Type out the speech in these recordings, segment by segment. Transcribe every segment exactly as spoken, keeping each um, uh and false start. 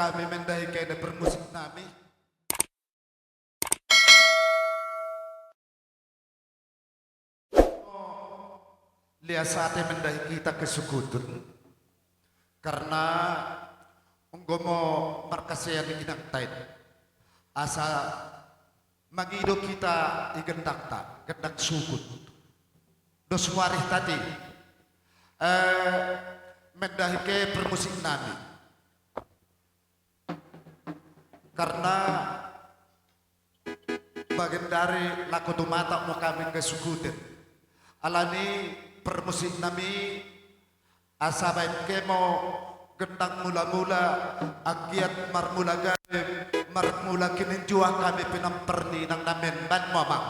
kami mendahi kene permusik nami. Lias ate mendahi kita kesukutun, karna enggo mo markasean inangta i. Asa mangido kita i gendangta, gendang sukut. Dos muarih tati, eh, mendahi ke permusik nami. Karna bagendari lako tumata mo kami kesukuten. Alani permusik nami asa bain ke mo gendang mula-mula, anggiat marmula gabe, marmula kininjuah kami pinamperni nang namen, bain mo amang.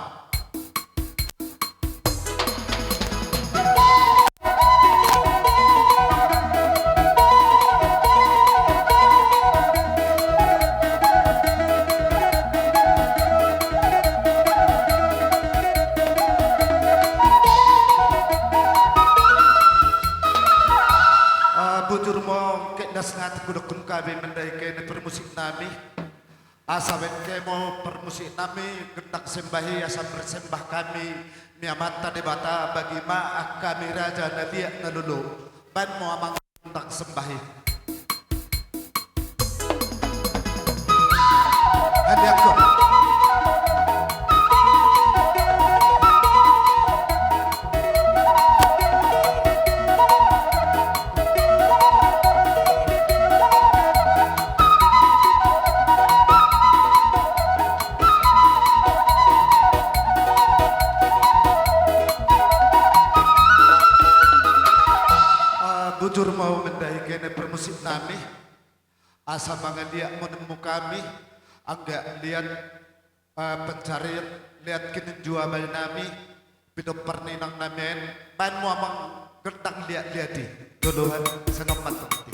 Ah, bujur mo, enggo lias ate kudokken kami mendahi kene permusik nami. Asa bain ke mo permusik nami gendang sembahi, asa mersembah kami mi Amanta Debata bagi ma kami raja na liat na lolo. Bain mo amang gendang sembahi. Hadiahku. Ah, bujur mo mendahi kene permusik nami. Asa mangaliat mo nemmu kami, anggiat liat, eh, pencarian, liat kininjuah bai nami, pinamperni nang namen, bain mo amang gendang liat-liat i. Dolohan sengamat pengerti.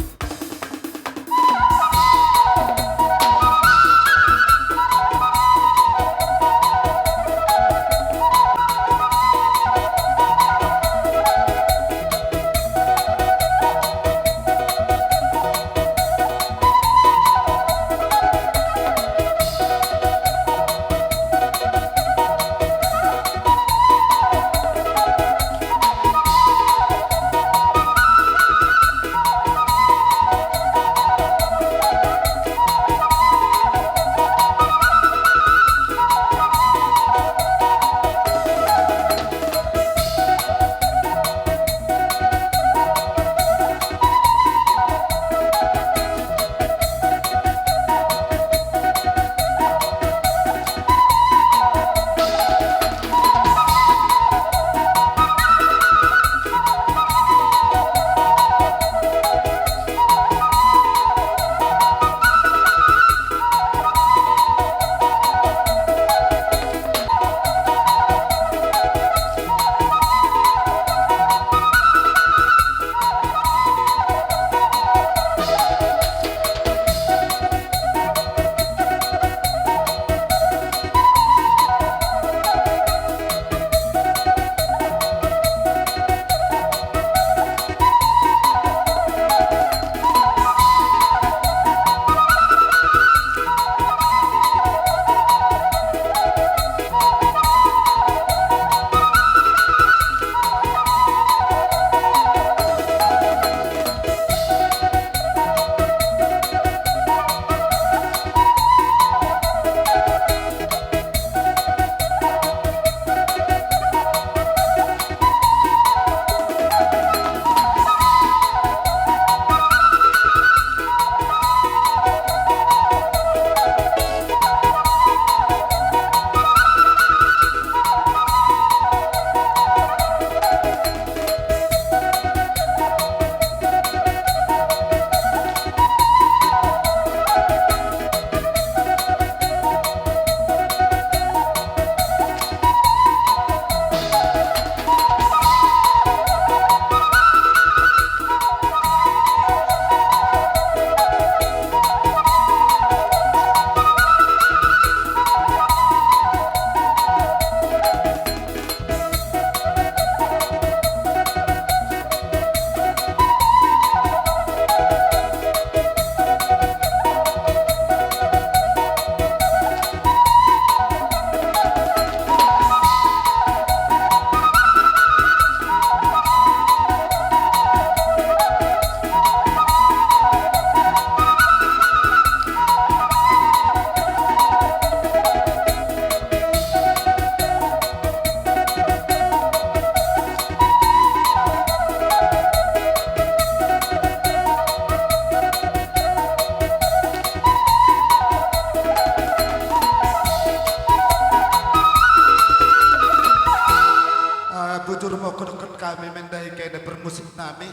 musik nami,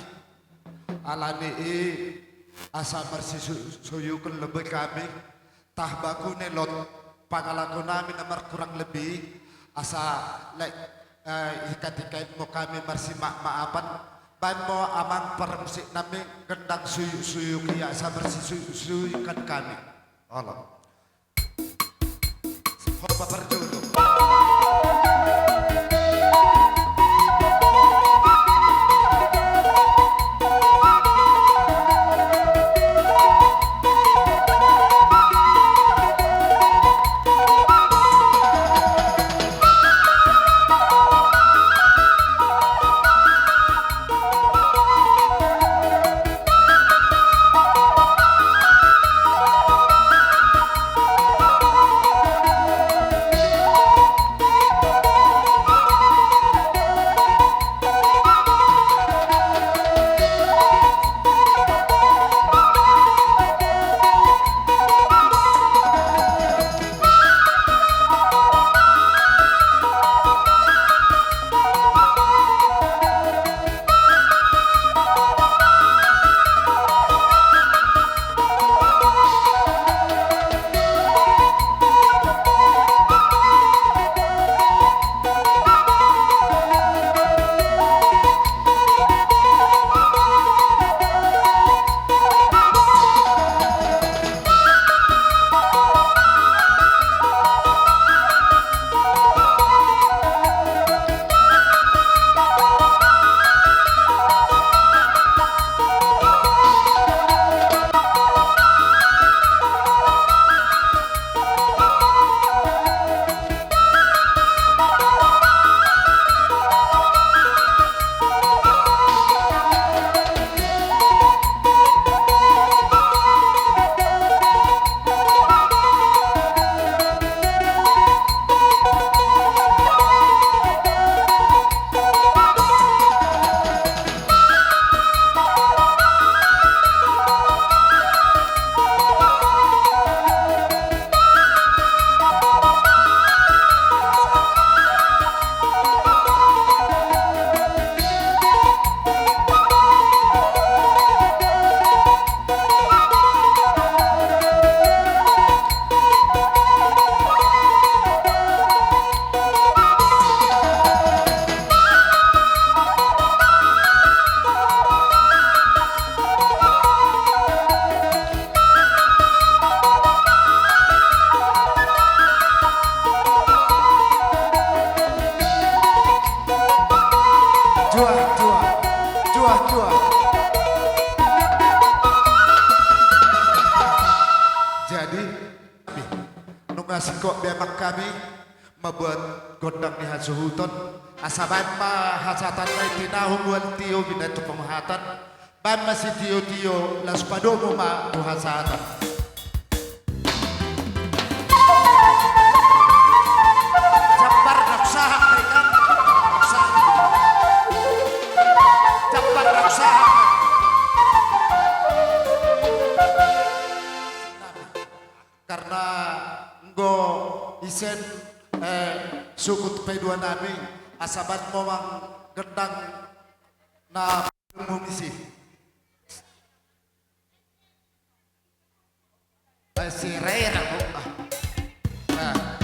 alani i asa mersisuyuken lebbe kami, tah bakune lot pangalaku nami na merkurang lebbi, asa lek, eh, ikat-ikat mo kami mersimaap-maapen, bain mo amang permusik nami gendang suyuk-suyuk i asa mersisuyuk-suyuken kami. Alah. Hop, Bapak Julu. Juah, juah, juah, juah. Jadi, nunga singkop bemang kami membuat gondang ni hasuhuton, asa bain ma hasatan nai tinahum wal tio bina tupung hatan, bain ma sitio-tio las padomu ma tu hasatan. Jambar dapsahak nai kan. Dapsahak. Jambar dapsahak nai. Karna enggo isen, eh, sukut paidua nami, asa bain mo mang gendang na mumisi. Eh, si Rera, Bu. Ah. Nah.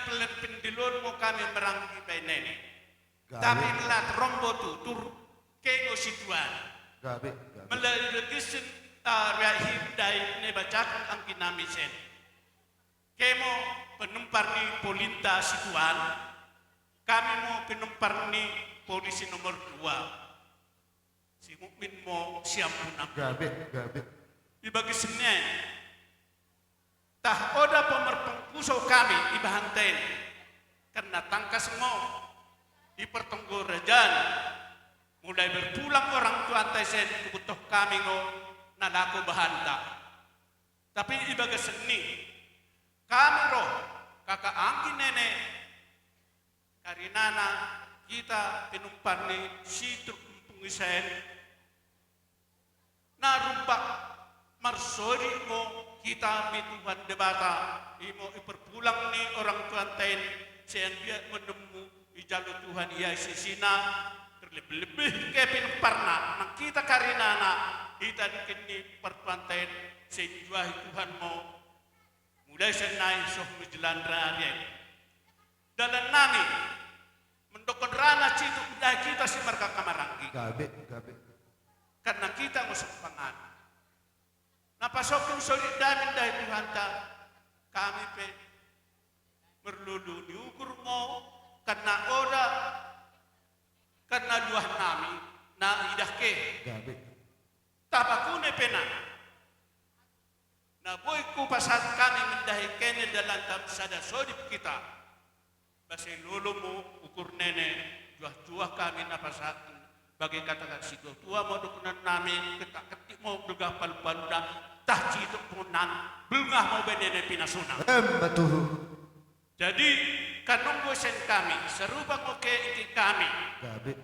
Leng pendiloon mo kami meranggi bainene. Gabe. Tapi mella terombo tutur, ke ngo situan. Gabe, gabe. Mella iregisin, ah, riahi ndai ne bacaken anggi nami sen. Ke mo penumpar ni polinta situan, kami mo penumpar ni polisi nomor dua. Si Mukmin mo siampunang. Gabe, gabe. Ibage senen. Tah oda pemerpengkuso kami ibahanta en. Kerna tangkas ngo i pertenggo rajan. Mulai berpulang orang tuanta isen kubettoh kami ngo nalako bahanta. Tapi ibage seni. Kami roh, kaka anggi nene, karinana kita penumpar ni si truk empung isen. Na rumpak marsodip mo kita mi Tuhan Debata, imo iperpulang ni orang tuanta en, sian biak menemmu ijalo Tuhan ia isisina, terlebih-lebih ke penumparna, nang kita karinana, itadingken ni pertuanta en, sinjuahi Tuhan mo, mulai sian nai soh mi jelan rari en. Dalan nami mendokken rana cituk mendahi kita si marka Kamaranggi. Gabe, gabe. Kerna kita ngo sempangan. Napasoken sodip dame mendahi Tuhanta, kami pe merlolo ni ukur ngo, kerna oda, kerna luah nami, na idah ke. Gabe. Tapakune pe na. Na boi kupasahat kami mendahi kene dalanta sada sodip kita. Base lolo mo ukur nene, juah-juah kami napasahaten, bage kata-kata situa-tua mo dokken nami, ketak-ketik mo begah palu-paluna, tah cituk mo nan, bengah mo bainene pinasuna. Emma tuhu. Jadi, kanunggu isen kami, serupa ngo ke iki kami. Gabe.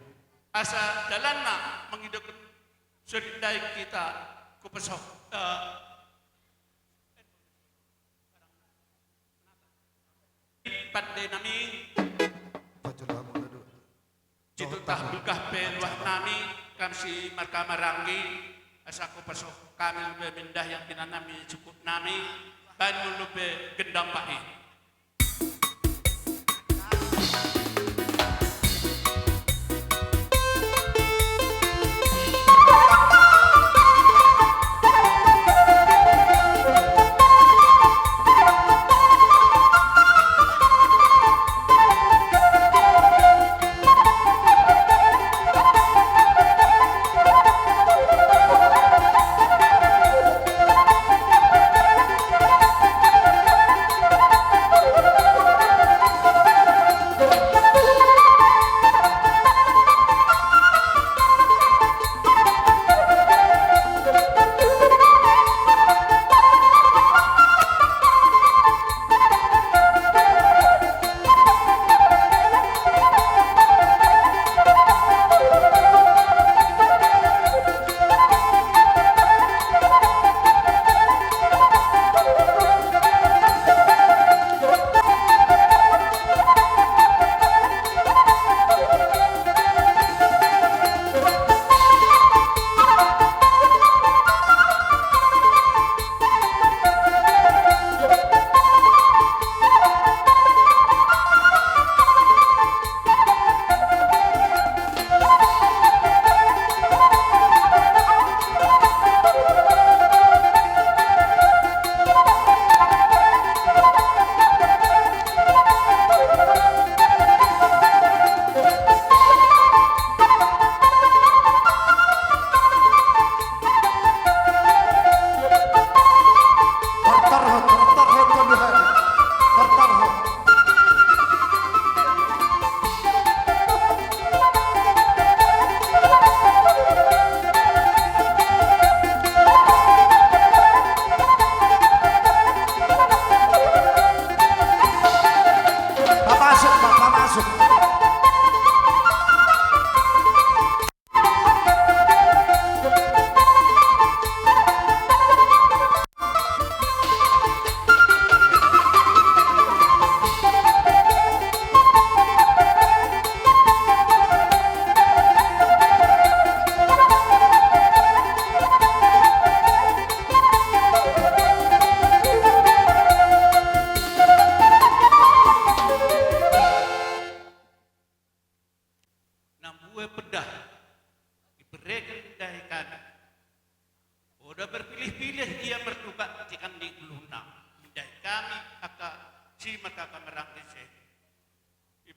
Asa dalanna mengidokken sodip ndai kita kupesoh, eh, pande nami. Cituk tah begah pe luah nami, kami si marka Maranggi, asa kupesoh kami lebe mendahi anggi nami sukut nami, bain mo lebe gendang pai. Pamasuk, Pak, pamasuk.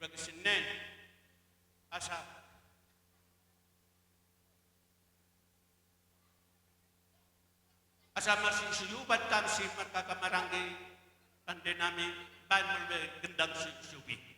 Bagi senen. Asa. Asa marsiubat kami si markaka maranggi, tande nami bain mula gendang si, siubi.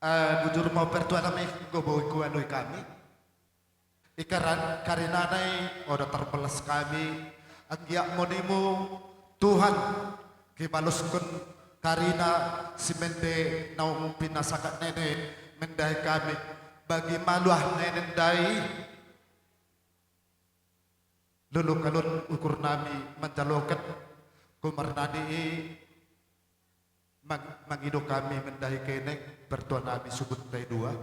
Eh, bujur mo pertua nami, enggo boi kuanui kami. I karan-, karinana i oda terbeles kami, anggiat mo nimu, Tuhan, kibaluskun karina si mende naung pinasakat nene mendahi kami, bagi maluah nene ndai. Lolo kalon ukur nami manjaloken, kumarnani i mang-, mangido kami mendahi kene, pertua nami Sugut Paidua.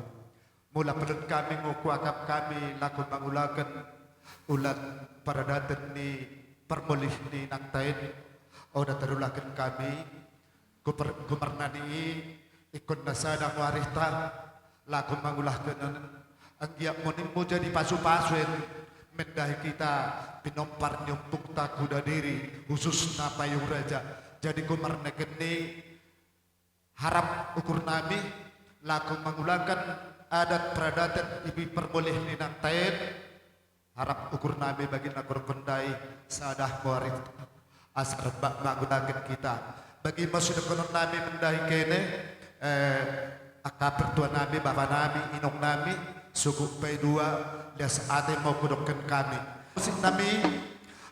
Mula pellin kami ngo kuakap kami lako mangulaken ulat paradaten ni permulih ni inangta en, oda terulaken kami, Kuper-, kumarnani i, ikkon na sada ngo arihta, lako mangulaken, anggiat mo nimu jadi pasu-pasu en mendahi kita pinompar ni ompungta Kuda Diri, khususna Payung Raja. Jadi kumarnani i, harap ukur nami, lako mangulaken adat peradaten i permulih ni inangta en, harap ukur nami bagi nakorken ndai sada mo arihta asa rebbak mangulaken kita. Bagi mo sidokken nami mendahi kene, eh, angka pertua nami, bapa nami, inong nami, Sugut Paidua, lias ate mo kudokken kami. Musik nami,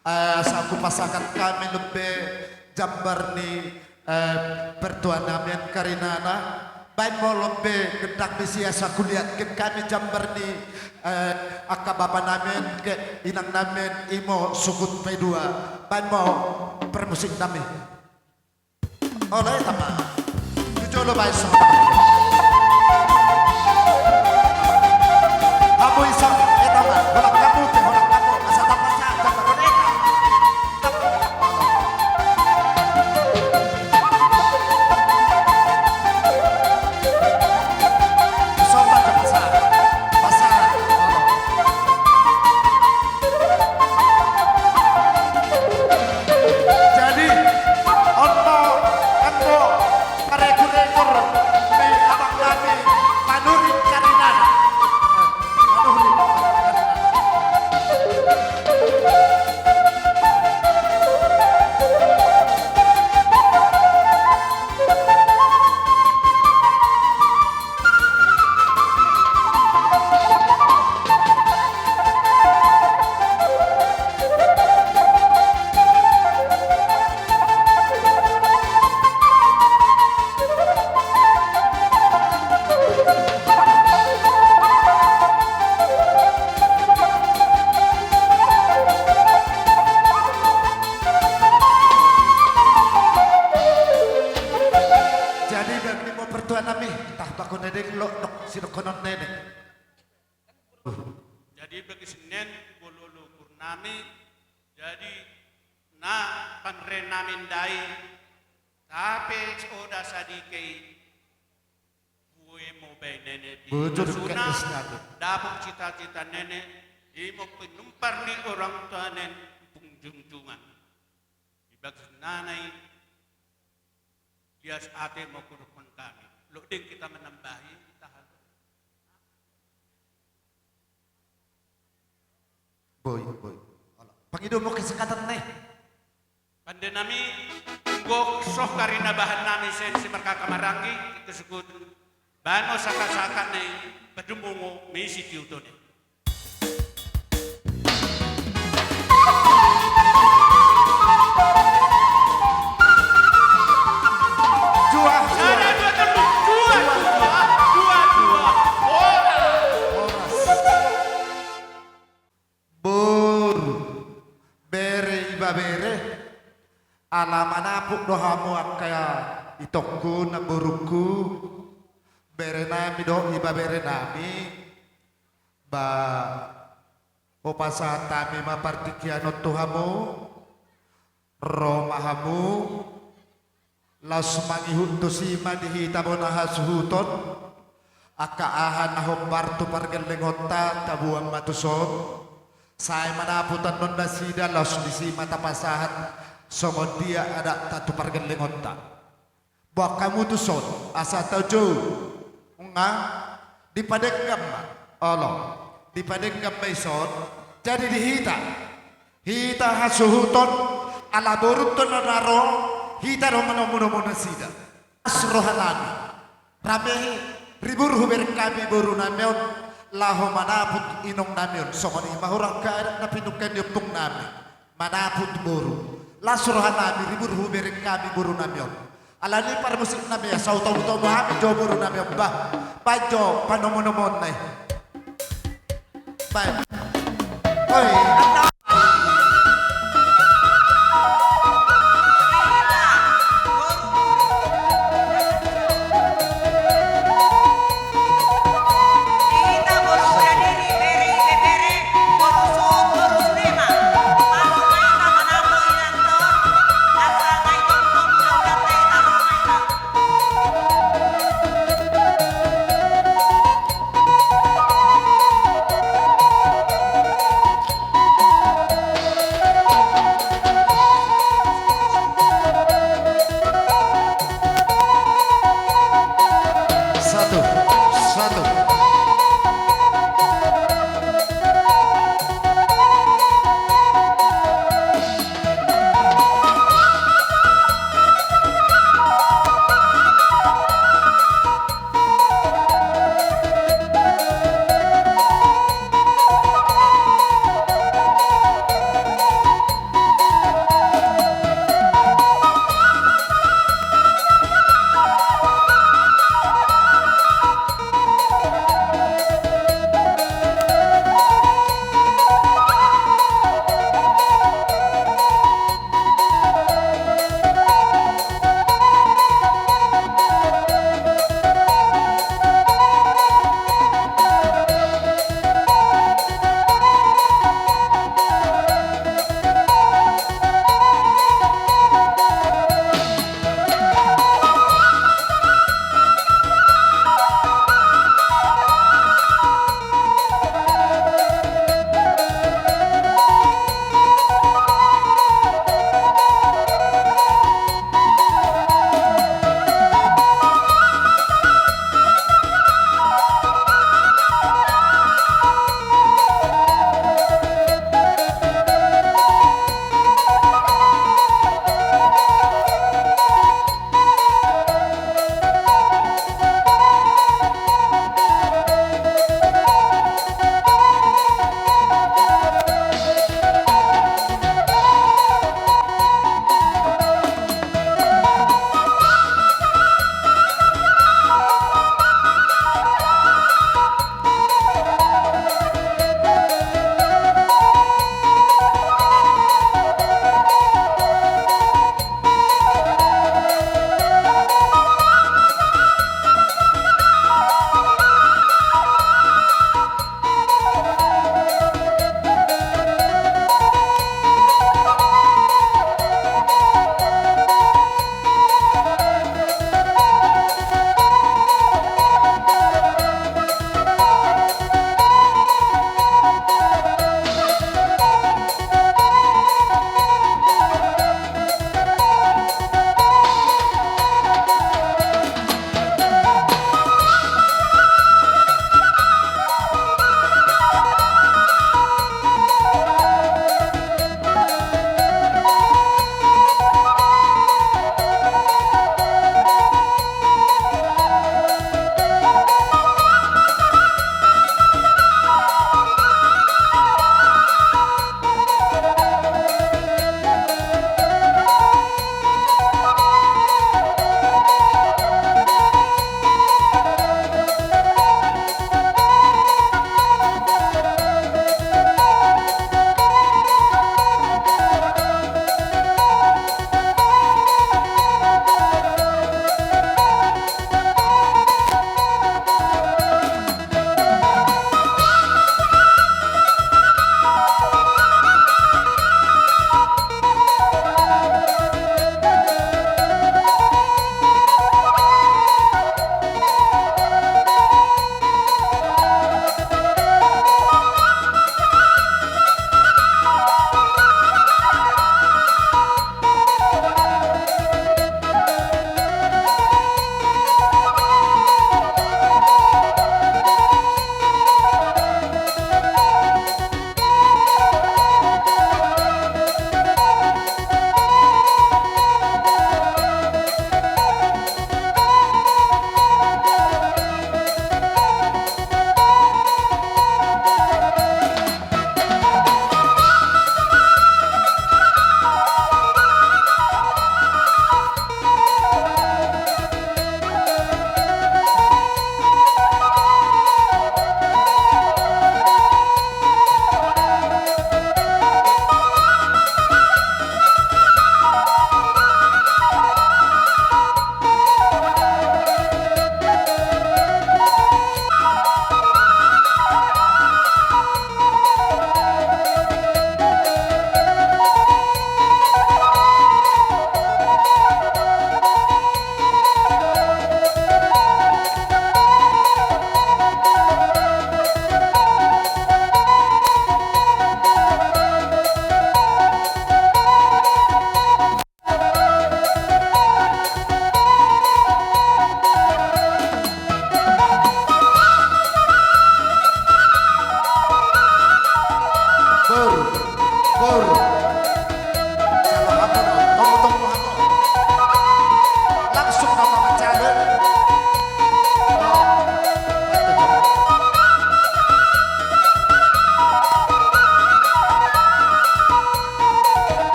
eh, asa kupasakat kami lebbe jambar ni Eh, pertua nami en karinana, bain mo lebbe gendang ni si asa kuliatken kami jambar ni, eh, angka bapa nami en, ke inang nami en, imo Sugut Paidua. Bain mo permusik nami. Ola, eta ma. Tu jolo bain so. Hamu isap, eta ma. Holang hamu, ke holang hamu. Asa tapa saja, baru eta. Atur mi abang nami Manurin karinana. Manurin karinana. Jadi bagi mo pertua nami, tah bako nene lo nok sinokkonon nene. Jadi bagi senen bolo lo ukur nami, jadi na panre nami ndai, tapi oda sadikei bue mo bai nene di bujur nasuna, kedis nami. Dapot cita-cita nene, imo penumpar ni orang tua nen pung jungjungan. Ibagusna nai, lias ate mo kudukkon kami. Lo deng kita menambahi, tahan. Boi, boi. Alah. Pangido mo kesengkatan nai. Pande nami, enggo soh karina bahan nami sensi merkaka maranggi, kesukut. Bano saka-saka nai, padumungo misi tiutone. Juah, juah. Sada, dua, tellu. Juah, juah, juah, juah. Horas. Horas. Boru, bere ibebere, ala manaput do hamu angka itongku namborungku, bere nami dohot ibebere nami, ba, hupasahat kami ma partingkian on tu hamu, ro ma hamu, laus mangihut tusi ma di hita bona hasuhuton, angka aha na hombar tu pargellengonta taboan ma tuson, sai manaput annon nasida laus disi ma tapasahat songon dia adatta tu pargellengonta. Boan hamu tuson, asa tau jou. Nga, dipadenggam ma. Olo, dipadenggam ma ison. Jadi di hita, hita hasuhuton, ala borunta na ro, hita do manomu-nomu nasida. Las roha nami. Rame ribur hubereng kami boru nami on, laho manaput inong nami on. Songon i ma hurang keadaan na pinungka ni ompung nami. Manaput boru. Las roha nami ribur hubereng kami boru nami on. Alani parmusik nami asa utomu-tomu hami jo boru nami on bah. Baen jo panomu-nomuon nai. Baen. Oi.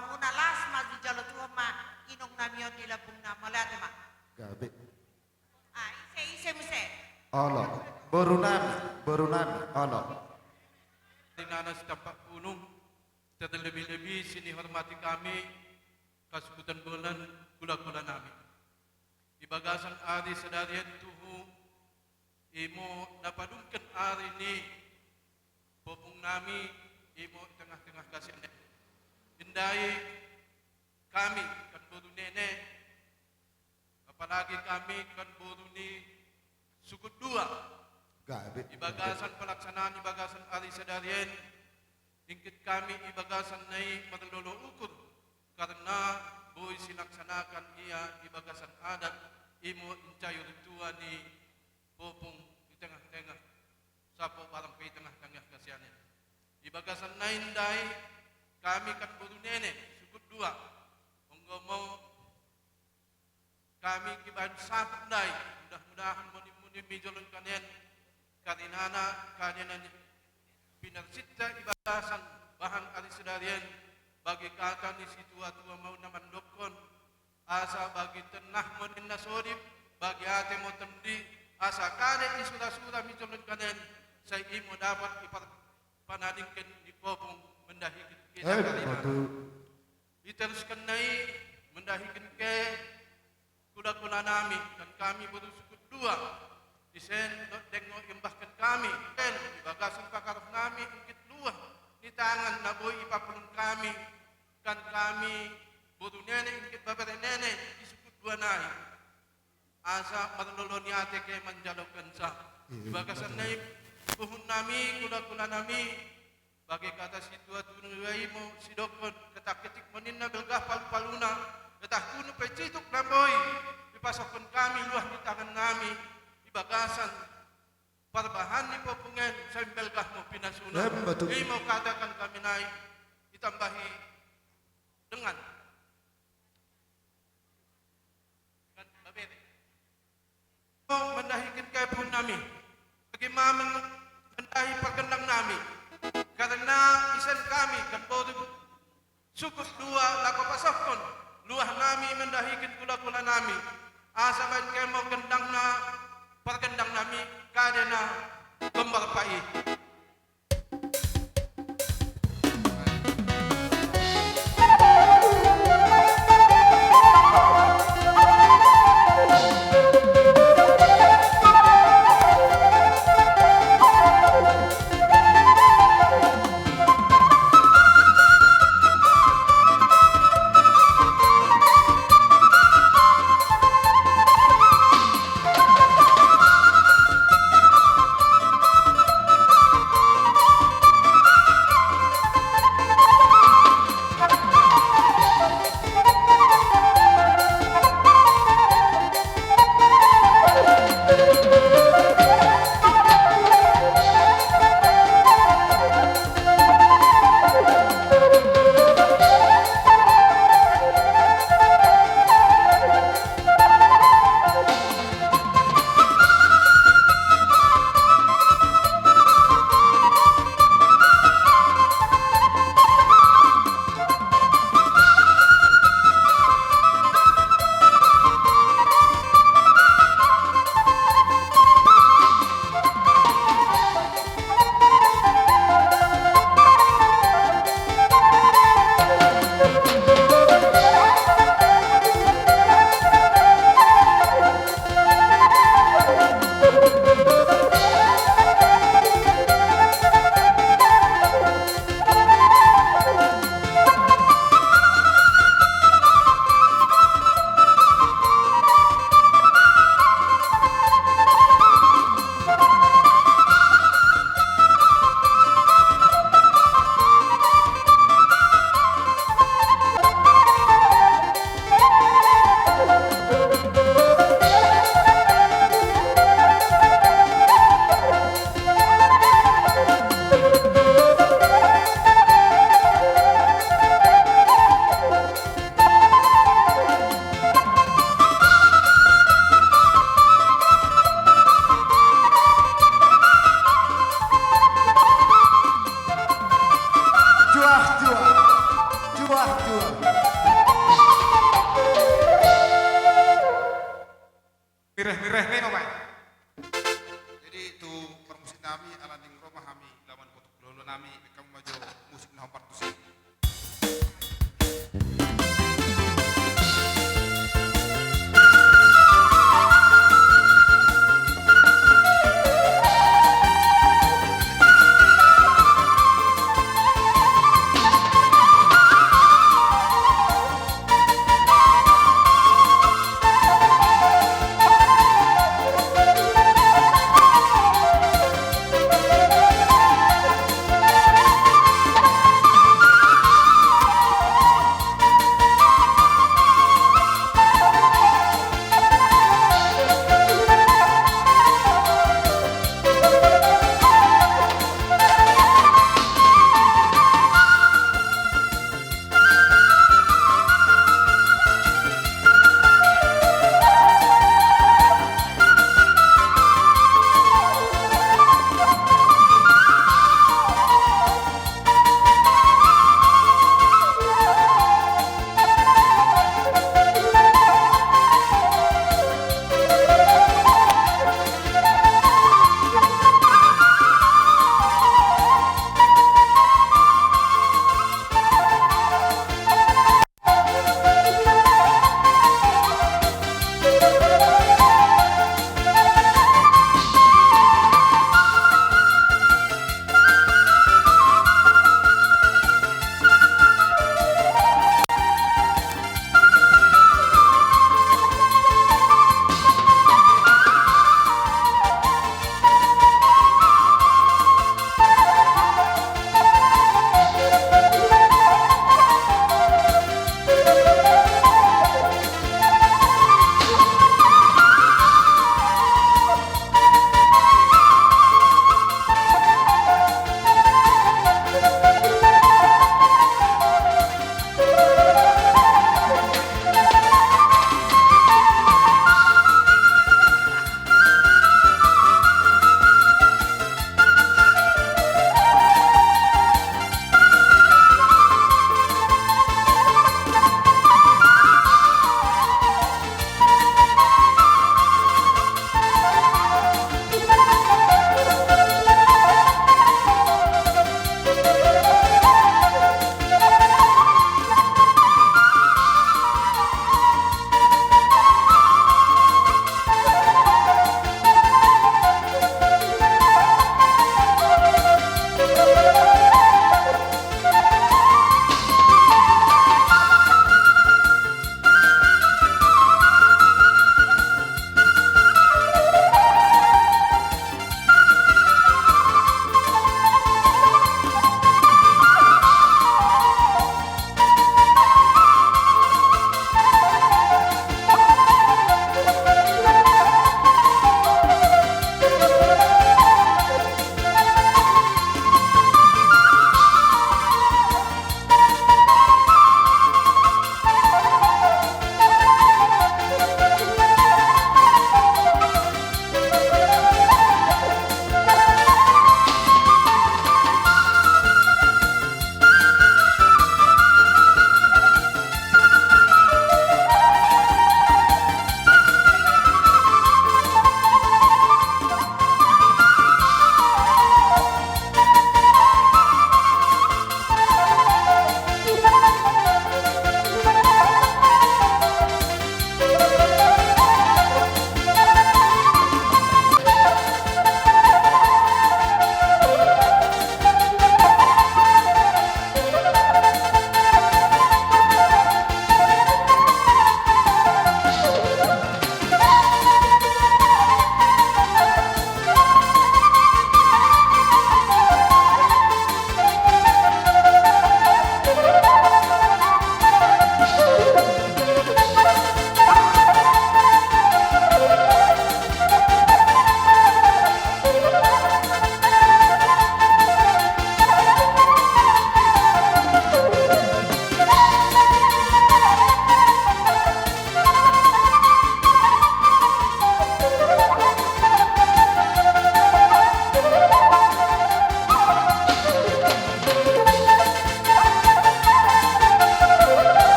Muna las ma dijalo Tuhan ma inung nami on di lambungna, mauliate ma. Gabe. Ah, ise, ise muse? Olo, boru nami, boru nami, olo. Karinana sitampak pulung, terlebih-lebih sinihormati kami, kasukuten bolan, kula-kula nami. I bagasen ari sadari en tuhu, imo na padungken ari ni popung nami, imo i tengah-tengah kasian en. Ndai kami kan boru nene, apalagi kami kan boru ni sukut dua. Gabe. I bagasen pelaksanaan i bagasen ari sadari en, ingkit kami i bagasen nai merlolo ukur, karna boi silaksanaken ia i bagasen adat, imo incayur tua ni popung i tengah-tengah, sapo barang pe i tengah-tengah kasian en. I bagasen nai ndai kami kan boru nene sukut dua, enggo mo kami kibahan saput ndai, mudah-mudahen moni-moni mi jolo kan en, karinana kade nai pinersinta i bagasen bahan ari sadari en, bagi kata ni situa-tua mo na mandokken, asa bagi tennah mo ninna sodip, bagi ate mo tendi, asa kade isura-sura mi jolo kan en, sai imo dapet iperpanadingken ni popung mendahiken kita. Eh, karinana. Betul. Iterusken nai mendahiken ke kula-kula nami, kan kami boru sukut dua. Isen dok deng ngo iembahken kami, isen i bagasen pakaroh nami ingkit luah ni tangan na boi ipapulung kami, kan kami boru nene ingkit babere nene i sukut dua nai. Asa merlolo ni ate ke manjalokensa. Iya, betul. I bagasen nai puhun nami, kula-kula nami, bage kata situa-tua imo sidokken, ketah ketik mo ninna belgah palu-paluna, getah kunu pe cituk na boi ipasokken kami luah ni tangan nami i bagasen perbahan ni popung en, sai belgah mo pinasuna. Em, betul. Imo kataken kami nai, itambahi dengan. Kan babere. Mendahiken ke puhun nami. Bagi ma men-, mendahi pergendang nami. Karna isen kami kan boru sukut dua lako pasohkon luah nami mendahiken kula-kula nami. Asa bain ke mo gendangna, pergendang nami, kade na gombar pai. Wah, jual. Mireh-mireh ne, Bapak. Jadi tu permusik nami ala ning rumah kami laman kotuk lolo nami, kamu majo musik na hompat tusi.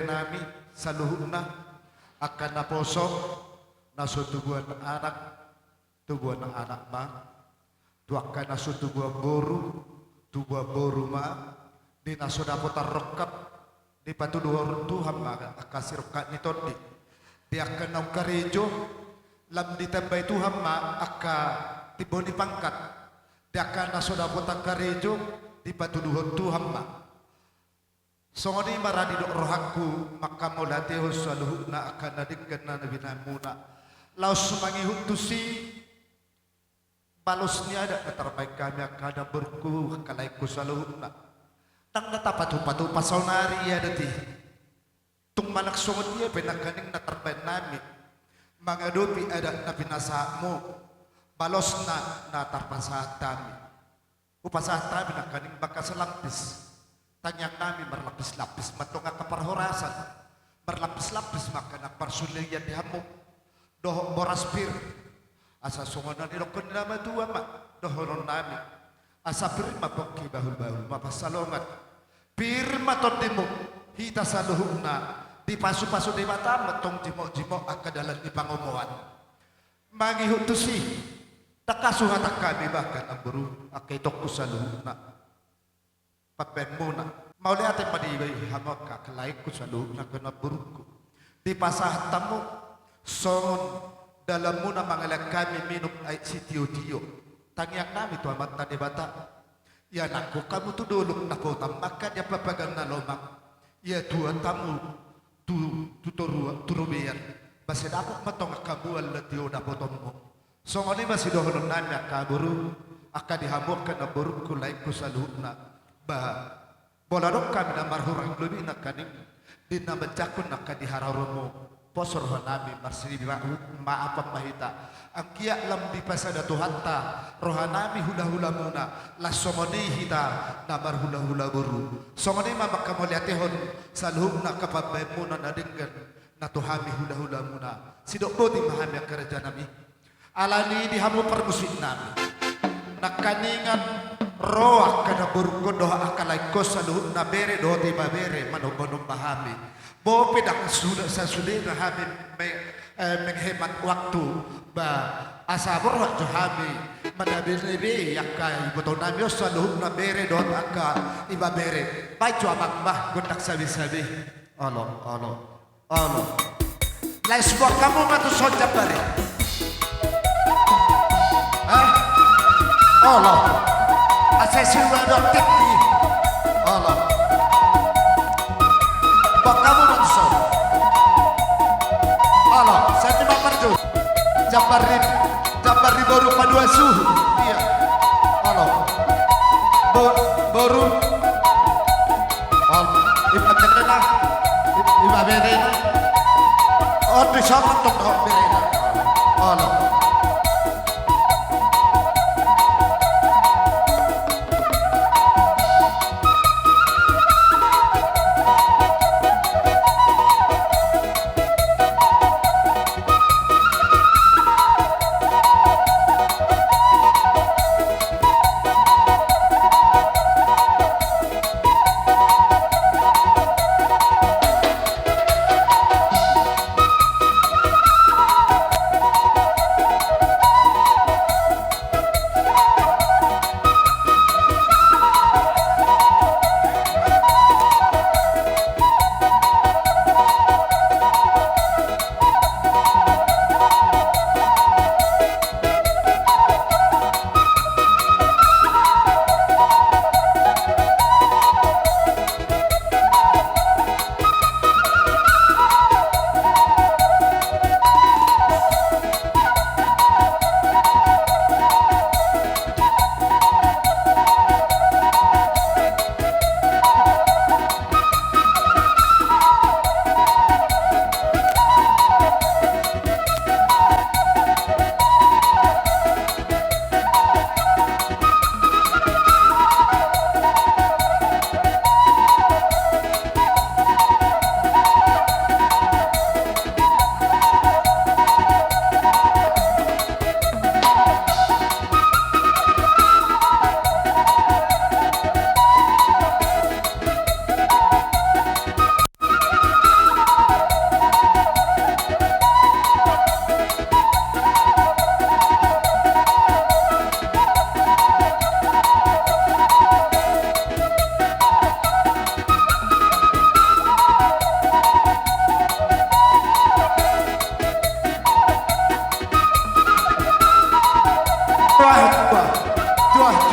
nami saluhutna, angka naposo, naso tubuan anak, tubuan anak ma, tu angka naso tubuan boru, tubuan boru ma, di naso dapot tarrongkap, dipatuduhon Tuhan ma angka sirongkap ni tondi. Di angka naung karejo, lam ditambai Tuhan ma angka timbo ni pangkat. Di angka naso dapot tarkarejo, dipatuduhon Tuhan ma. Songon i ma rade idok rohangku, maka mauliatehon saluhutna angka na denggan na binahenmuna. Laos mangihut tusi, balos ni adat na tarbaing kami angka namborungku, angka laengku saluhutna. Ndang na tapatupa-tupa saonari adat i. Tung manang songon dia pe nangkaning na tarbaing nami mangadopi adat na pinasahatmu, balosna na tarpasahat kami. Hupasahat kami nangkaning bangkas lampis. Tangiang nami marlapis-lapis ma tong angka parhorasan. Marlapis-lapis ma angka na parsulian di hamu. Dohot boras pir. Asa songon na nidokken ni na matua ma dohonon nami. Asa pir ma pongki, bahul-bahul ma pansalongan. Pir ma tondimu, hita saluhutna. Dipasu-pasu Debata ma tong jimok-jimok angka dalan ni pangomoan. Mangihut tusi, ndang kasuhatan kami bahkan namboru, angka itongku saluhutna. Pambahenmuna. Mauliate ma dibaing hamu angka laengku saluhutna, angka namborungku. Dipasahat hamu songon dalanmuna mangalean kami minum aek sitio-tio. Tangiang nami tu Amanta Debata. Ianakhon hamu tu dolok dapotan ma angka diambabagan na lomak. Iatuan hamu tu, tu toruan, tu robean. Base dapot ma tong angka mual na tio dapotonmu. Songon i ma sidohonon nami angka boru, angka di hamu angka namborungku, laengku saluhutna. Bah, molo adong kami na marhurang lobi nangkaning, di na manjangkon angka di hararomu, pos roha nami, marsimaaf ma hita. Anggiat lam dipasada Tuhanta roha nami hula-hulamuna, laos songon i hita na marhula-hula boru. Songon i ma maka mauliatehon saluhutna angka pambahenmuna na denggan, na tu hami hula-hulamuna. Sidok boti ma hami angka raja nami. Alani i di hamu parmusik nami, nangkaningan ro angka namborungkon dohot angka laengkon saluhutna, bere dohot ibebere, manomba-nomba hami. Bope ndang suda sasudena hami me-, eh, menghemat waktu, bah, asa borhat jo hami manabe-nabe angka iboto nami on saluhutna, bere dohot angka ibebere. Baing jo amang bah, gondang sabe-sabe. Olo, olo. Olo. Lae, siboan hamu ma tuson jambar i. Eh? Olo. Asa siula doang tikki. Olo. Boan hamu ma tuson. Olo, senti ma parju. Jambar i, jambar i boru padua suhu. Ia. Olo. Bo-, boru. Olo, ibebere na, i-, ibebere na. Olo, dison tong dohot berena. Olo.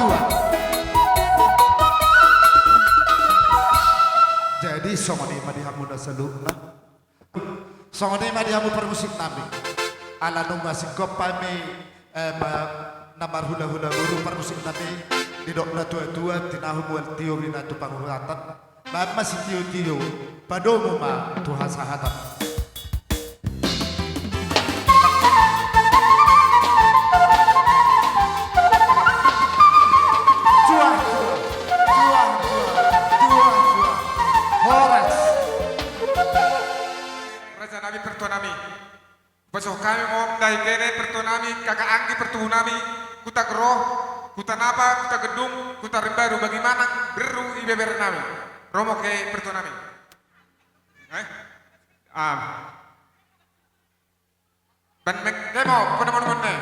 Juah. Jadi songon i ma di hamu na saluhutna. Songon i ma di hamu parmusik nami. Ala nunga singkop kami, eh, ma-, na marhula-hula guru parmusik nami, didok na tua-tua, tinahu mual tio bina tu panguhatan. Baen ma sitio-tio, padomu ma tu hasahatan. Juah, juah, juah, juah, juah. Horas. Raja nami, pertua nami. Pasoh kami mo mendahi kene pertua nami, kakak anggi pertua nami, kuta Gero, kuta Napa, kuta Gedung, kuta Rimbaru, bagi manang berru i beber nami. Romo ke pertua nami. Eh? Ah. Ban mek demo, penemun-nemun ne.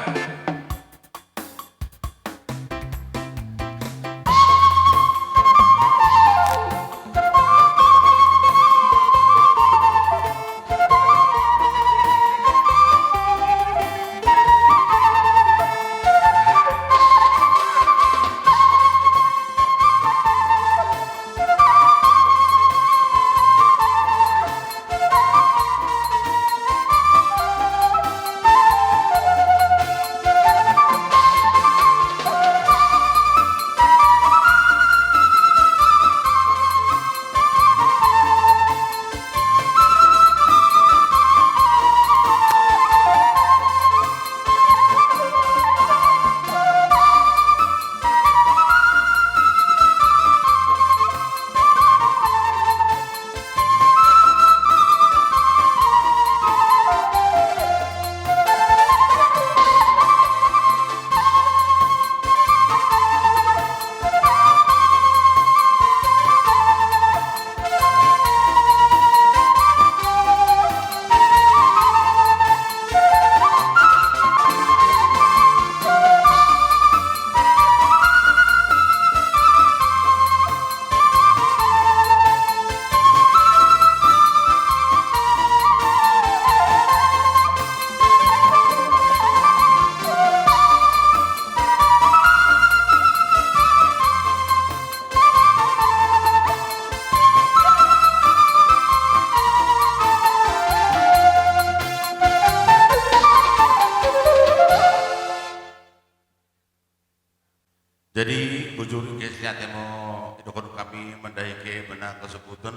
Jadi, bujur i ke siate mo idokken kami mendahi ke bena kesukuten.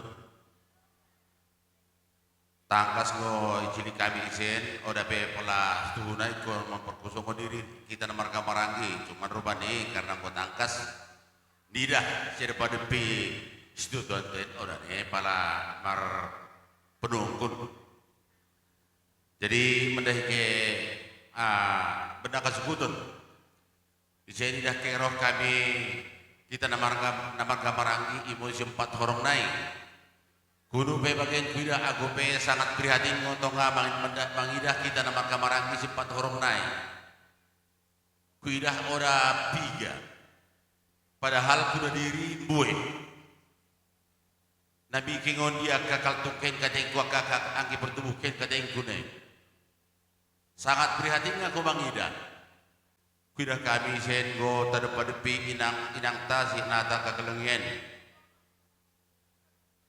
Tangkas ngo icili kami isen, oda pe pola situhuna ingkon memperkuso ngo diri kita na marga Maranggi, cuman rupani karna enggo tangkas nidah siada padeppi situtuanta en, oda ne pala marpenungkun. Jadi mendahi ke, ah, bena kesukuten. Ise nidah ke roh kami, kita na marga, na marga Maranggi, imo si empat horong nai. Kunu pe bagen kuidah, aku pe sangat prihatin ngo tonga mangin-, menda-, mangidah kita na marga Maranggi si empat horong nai. Kuidah oda piga. Padahal kuda diri mbue. Nami ke ngo ndia kal tungken katengku, angka anggi pertubuhken katengku ne. Sangat prihatin nga aku mangidah. Kuidah kami isen enggo tadep-padeppi inang, inangta si Nata Kakelengien.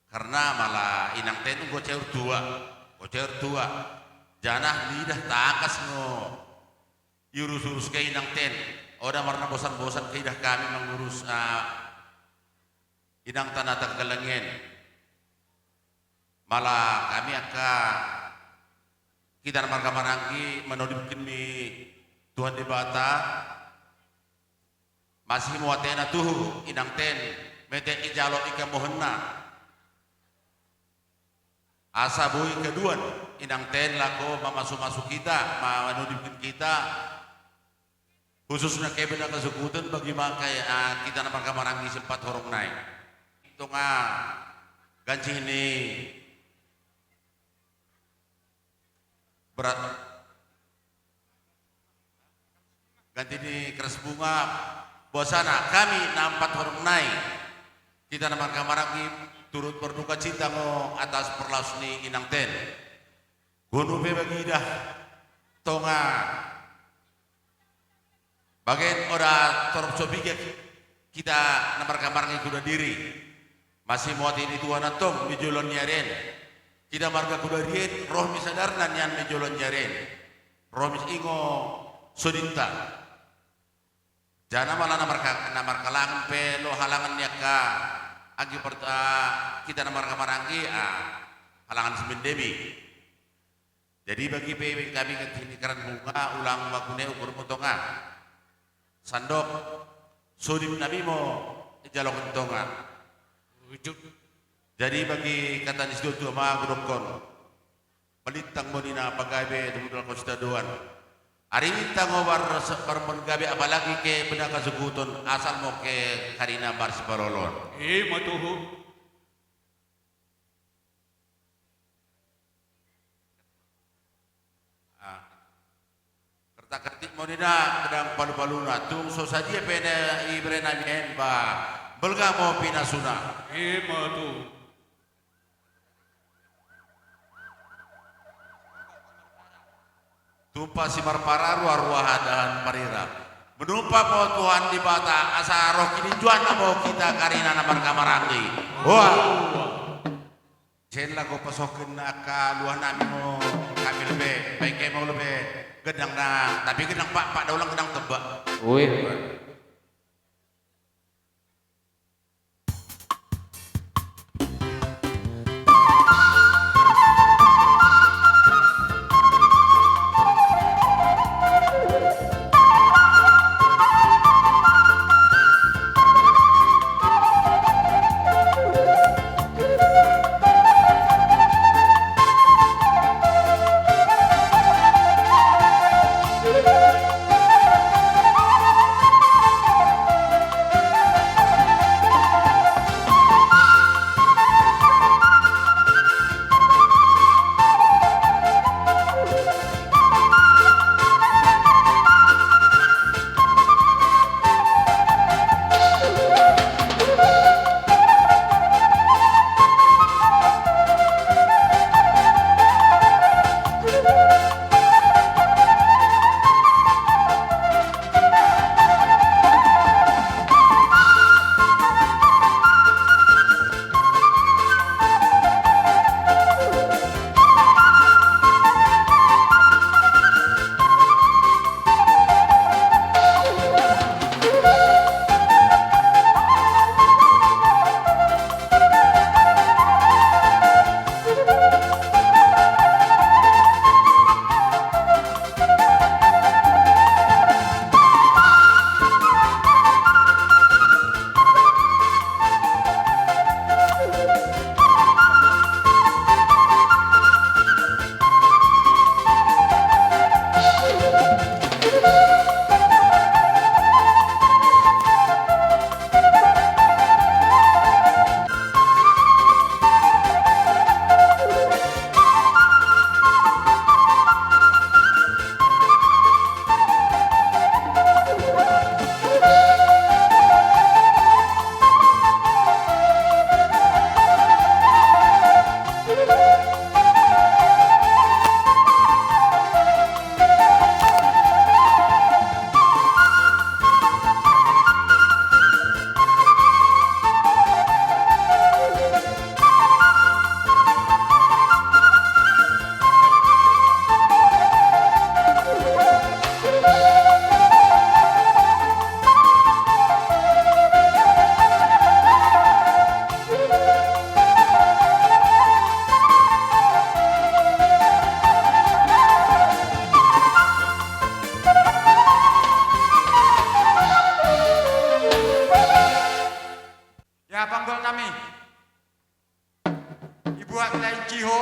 Karna mala inangta en enggo caur tua, enggo caur tua. Janah nidah tangkas ngo iurus-urus ke inangta en. Oda marna bosan-bosan ke idah kami mengurus, ah, inangta Nata Kakelengien. Mala kami angka kita na marga Maranggi menodipken mi Tuhan Debata, masih mo atena tuhu inangta en, mete ijalo ikamohenna. Asa boi kaduan inangta en lako mamasu-masu kita, ma-, menodipken kita, khususna ke bena kesukuten bagi ma-, kai, ah, kita na marga Maranggi si empat horong nai. Tonga gancih ni berat, gancih ni keras bunga, bahwasana kami na empat horong nai, kita na marga Maranggi turut berduka cita ngo atas perlaos ni inangta en. Kunu pe bagidah tonga Bagen oda torop so piga kita na markamaranggi kuda diri. Masih mo ate ni Tuhan antong mi joloan ni ari en. Kita marga kuda diri en roh mi sadarna nian mi joloan ni ari en. Roh mi ingo sodinta. Janah mala na marka-, na markalangen pe lo halangen ni angka anggi pert-, ah, kita na markamaranggi, ah, halangen si mende mi. Jadi bagi pe kami kentih ni Karanbunga, ulang bakune ukurmu tonga. Sandok sodip nami mo jaloken tonga. Ujud. Jadi bagi kata ni situa-tua ma kudokken. Melintang mo nina pagabe tu budal ko sitadoan. Ari lintang obar se-, barmon gabe apalagi ke penaka sekuton asal mo ke karina bar sipalolon. Ima tuhu. Ah. Kertak-kertik mo nina gedang palu-paluna, tung so sadia pe na ibere nami en, bah, mbelga mo pinasuna. Ima tuhu. Tumpak si marpara rua-rua hadahan marira. Menumpak mo Tuhan Dibata, asa roh kininjuanna mo kita karina na markamaranggi. Wah. Sen lako pasokken angka luah nami mo kami lebe, baing ke mo lebe gedang na, tapi gedang pakpak, daulang gedang tebak. Ui. Ya, panggul nami. Ibuat lain ciho,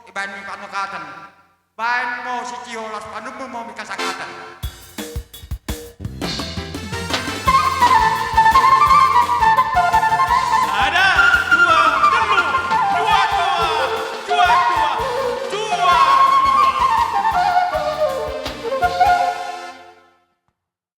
ibaing mi panokaten. Baing mo si ciho las panumbu mo mi kasakaten.